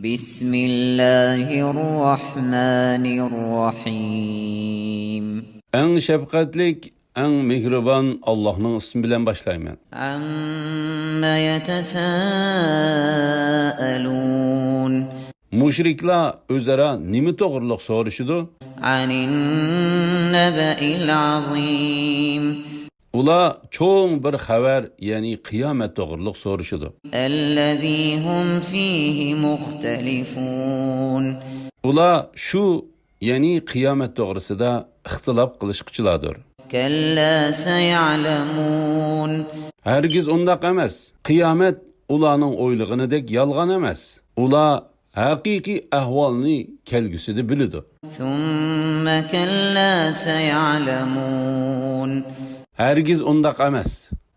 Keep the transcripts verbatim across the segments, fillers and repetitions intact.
بسم الله الرحمن الرحيم. ئەڭ شەپقەتلىك، ئەڭ مېھرىبان ئاللاھنىڭ ئىسمى بىلەن باشلايمەن. عم يتساءلون. مۇشرىكلار ئۆزئارا نېمە توغرىلىق سورىشىدۇ؟ عن النبأ العظيم. ئۇلار چوڭ بىر خەۋەر، يەنى قىيامەت توغرىلىق سورىشىدۇ. الذي هم فيه مختلفون. ئۇلار شۇ، يەنى قىيامەت توغرىسىدا ئىختىلاپ قىلىشقۇچىلاردۇر. كلا سيعلمون. ھەرگىز ئۇنداق ئەمەس. قىيامەت ئۇلارنىڭ ئويلىغىنىدەك يالغان ئەمەس. ئۇلار ھەقىقىي ئەھۋالنى كەلگۈسىدە بىلىدۇ. ثم كلا سيعلمون. ھەرگىز ئۇنداق ئەمەس.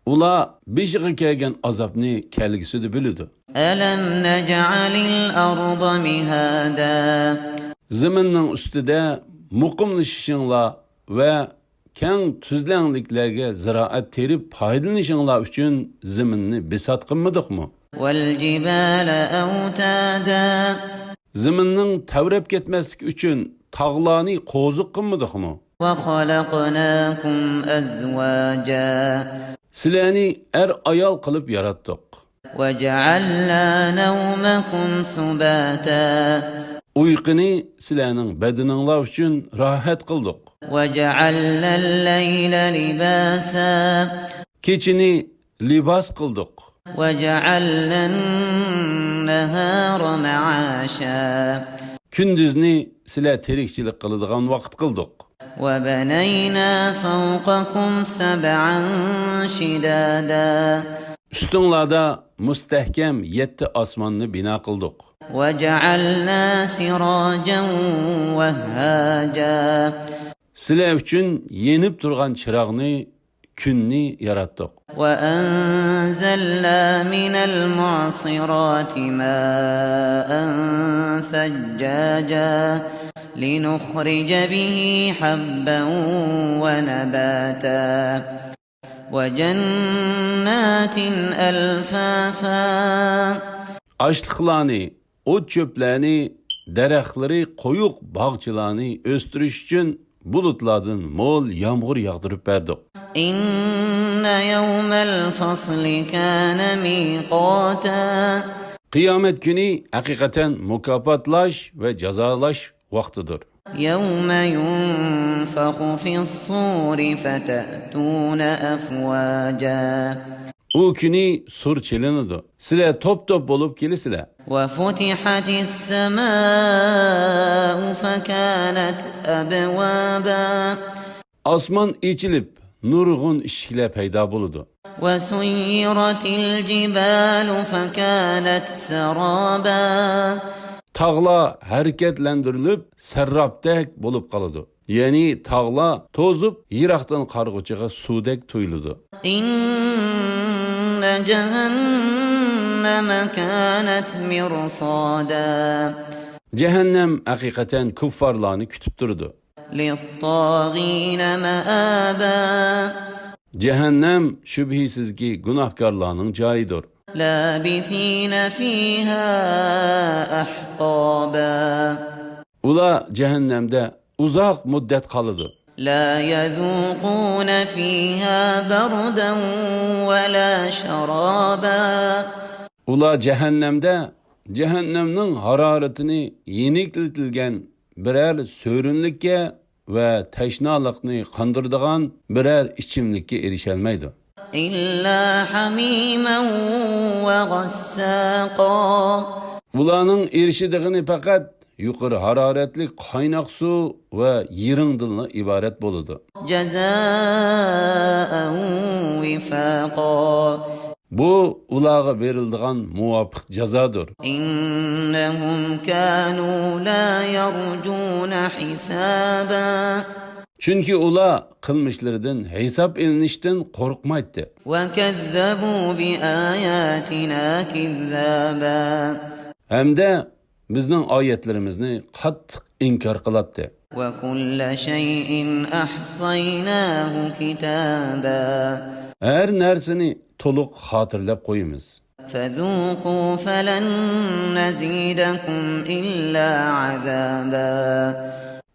ئۇلار بېشىغا كەلگەن ئازابنى كەلگۈسىدە بىلىدۇ. ألم نجعل الأرض مهادا. زېمىننىڭ ئۈستىدە مۇقىملىشىشىڭلار ۋە كەڭ تۈزلەڭلىكلەرگە زىرائەت تېرىپ پايدىلىنىشىڭلار ئۈچۈن زېمىننى بىسات قىلمىدۇقمۇ؟ والجبال أوتادا. زېمىننىڭ تەۋرەپ كەتمەسلىكى ئۈچۈن تاغلارنى قوزۇق قىلمىدۇقمۇ؟ وخلقناكم أزواجا. سىلەرنى ئەر-ئايال قىلىپ ياراتتۇق. وجعلنا نومكم سباتا. ئۇيقۇنى سىلەرنىڭ بەدىنىڭلار ئۈچۈن راھەت قىلدۇق. وجعلنا الليل لباسا. كېچىنى لىباس قىلدۇق. وجعلنا النهار معاشا. كۈندۈزنى سىلەر تىرىكچىلىك قىلىدىغان ۋاقىت قىلدۇق. وبنينا فوقكم سبعا شدادا. ئۈستۈڭلاردا مۇستەھكەم يەتتە ئاسماننى بىنا قىلدۇق. وجعلنا سراجا وهاجا. سىلەر ئۈچۈن يېنىپ تۇرغان چىراغنى، كۈننى ياراتتۇق. وأنزلنا من المعصرات ماء ثجاجا لنخرج به حبا ونباتا وجنات ألفافا. ئاشلىقلارنى، ئوت-چۆپلەرنى، دەرەخلىرى قويۇق باغچىلارنى ئۆستۈرۈش ئۈچۈن بۇلۇتلاردىن مول يامغۇر ياغدۇرۇپ بەردۇق. إن يوم الفصل كان ميقاتا. قىيامەت كۈنى ھەقىقەتەن مۇكاپاتلاش ۋە جازالاش ۋاقتىدۇر. يوم ينفخ في الصور فتأتون أفواجا. ئۇ كۈنى سۇر چېلىنىدۇ. سىلەر توپ-توپ بولۇپ كېلىسىلەر. وفتحت السماء فكانت أبوابا. ئاسمان ئېچىلىپ، نۇرغۇن ئىشىكلەر پەيدا بولىدۇ. وسيرت الجبال فكانت سرابا. تاغلار ھەرىكەتلەندۈرۈلۈپ، سەرراپتەك بولۇپ قالىدۇ. يەنى تاغلار توزۇپ، يىراقتىن قارىغۇچىغا سۇدەك تۇيۇلىدۇ. إن جهنم كانت مرصادا. جەھەننەم ھەقىقەتەن كۇففارلارنى كۈتۈپ تۇرىدۇ. للطاغين مآبا. جەھەننەم شۈبھىسىزكى گۇناھكارلارنىڭ جايىدۇر. لابثين فيها أحقابا. ئۇلار جەھەننەمدە ئۇزاق مۇددەت قالىدۇ. لا يذوقون فيها بردا ولا شرابا. ئۇلار جەھەننەمدە جەھەننەمنىڭ ھارارىتىنى يېنىكلىتىلگەن بىرەر سۆرۈنلۈككە ۋە تەشنالىقنى قاندۇرىدىغان بىرەر ئىچىملىككە ئېرىشەلمەيدۇ. إلا حميما وغساقا. ئۇلارنىڭ ئېرىشىدىغىنى پەقەت يۇقىرى ھارارەتلىك قايناق سۇ ۋە يىرىڭدىنلا ئىبارەت بولىدۇ. جزاء وفاقا. بۇ ئۇلارغا بېرىلىدىغان مۇۋاپىق جازادۇر. إنهم كانوا لا يرجون حسابا. چۈنكى ئۇلار قىلمىشلىرىدىن ھېساب ئېلىنىشتىن قورقمايتتى. وكذبوا بآياتنا كذابا. ھەمدە بىزنىڭ ئايەتلىرىمىزنى قاتتىق ئىنكار قىلاتتى. وكل شيء أحصيناه كتابا. ھەر نەرسىنى تولۇق خاتىرىلەپ قويىمىز. فذوقوا فلن نزيدكم إلا عذابا.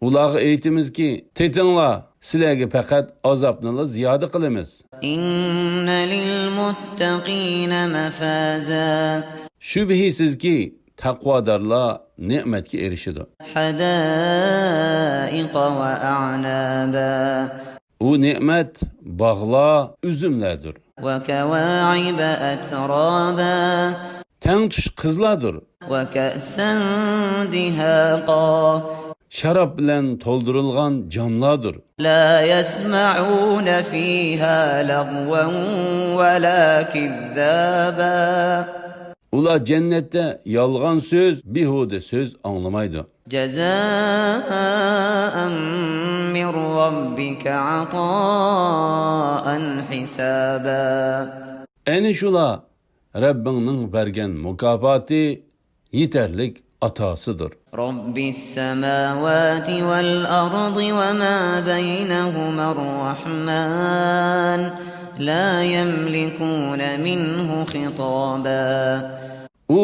ئۇلارغا ئېيتىمىزكى، تېتىڭلار، سىلەرگە پەقەت ئازابنىلا زىيادە قىلىمىز. إن للمتقين مفازا. شۈبھىسىزكى، تەقۋادارلار نېمەتكە ئېرىشىدۇ. حدائق وأعنابا. ئۇ نېمەت باغلار، ئۈزۈملەردۇر. وكواعب أترابا. تەڭتۇش قىزلاردۇر. وكأسا دهاقا. شاراب بىلەن تولدۇرۇلغان جاملاردۇر. لا يسمعون فيها لغوا ولا كذابا. ئۇلار جەننەتتە يالغان سۆز، بىھۇدە سۆز ئاڭلىمايدۇ. جزاء من ربك عطاء حسابا. ئەنە شۇلار رەببىڭنىڭ بەرگەن مۇكاپاتى، يېتەرلىك ئاتاسىدۇر. رب السماوات والأرض وما بينهما الرحمن لا يملكون منه خطابا. ئۇ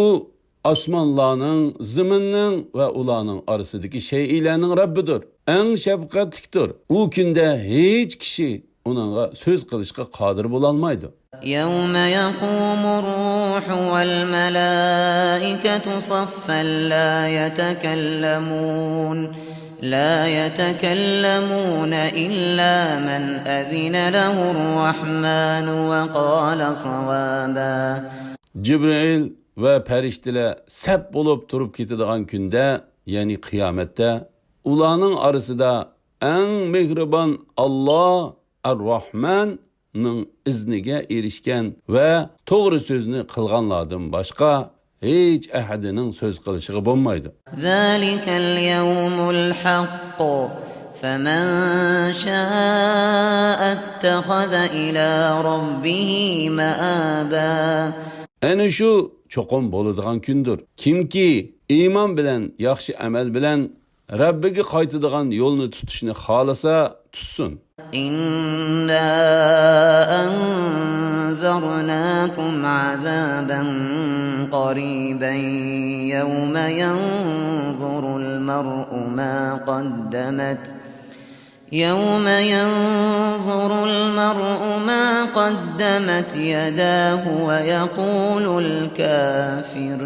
ئاسمانلارنىڭ، زېمىننىڭ ۋە ئۇلارنىڭ ئارىسىدىكى شەيئىلەرنىڭ رەببىدۇر. ئەڭ شەپقەتلىكتۇر. ئۇ كۈندە ھېچ كىشى ئۇنىڭغا سۆز قىلىشقا قادىر بولالمايدۇ. يوم يقوم الروح والملائكة صفا لا يتكلمون لا يتكلمون إلا من أذن له الرحمن وقال صوابا. جىبرىئىل ۋە پەرىشتىلەر سەپ بولۇپ تۇرۇپ كېتىدىغان كۈندە، يەنى قىيامەتتە، ئۇلارنىڭ ئارىسىدا ئەڭ مېھرىبان ئاللا، ئەر-راھماننىڭ ئىزنىگە ئېرىشكەن ۋە توغرا سۆزنى قىلغانلاردىن باشقا ھېچ ئەھەدىنىڭ سۆز قىلىشىغا بولمايدۇ. ذلك اليوم الحق فمن شاء اتخذ إلى ربه مآبا. ئەنە شۇ چوقۇم بولىدىغان كۈندۇر. كىمكى ئىمان بىلەن، ياخشى ئەمەل بىلەن رەببىگە قايتىدىغان يولنى تۇتۇشنى خالىسا، تۇتسۇن. إنا أنذرناكم عذابا قريبا يوم ينظر المرء ما قدمت يوم ينظر المرء ما قدمت يداه ويقول الكافر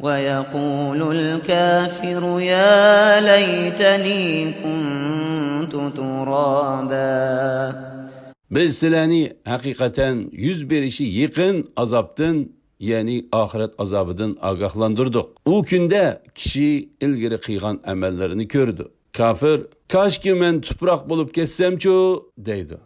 ويقول الكافر يا ليتني كنت ترابا. بىز سىلەرنى ھەقىقەتەن يۈز بېرىشى يېقىن ئازابتىن، يەنى ئاخىرەت ئازابىدىن ئاگاھلاندۇردۇق. ئۇ كۈندە كىشى ئىلگىرى قىلغان ئەمەللىرىنى كۆرىدۇ. كاپىر، كاشكى مەن تۇپراق بولۇپ كەتسەمچۇ، دەيدۇ.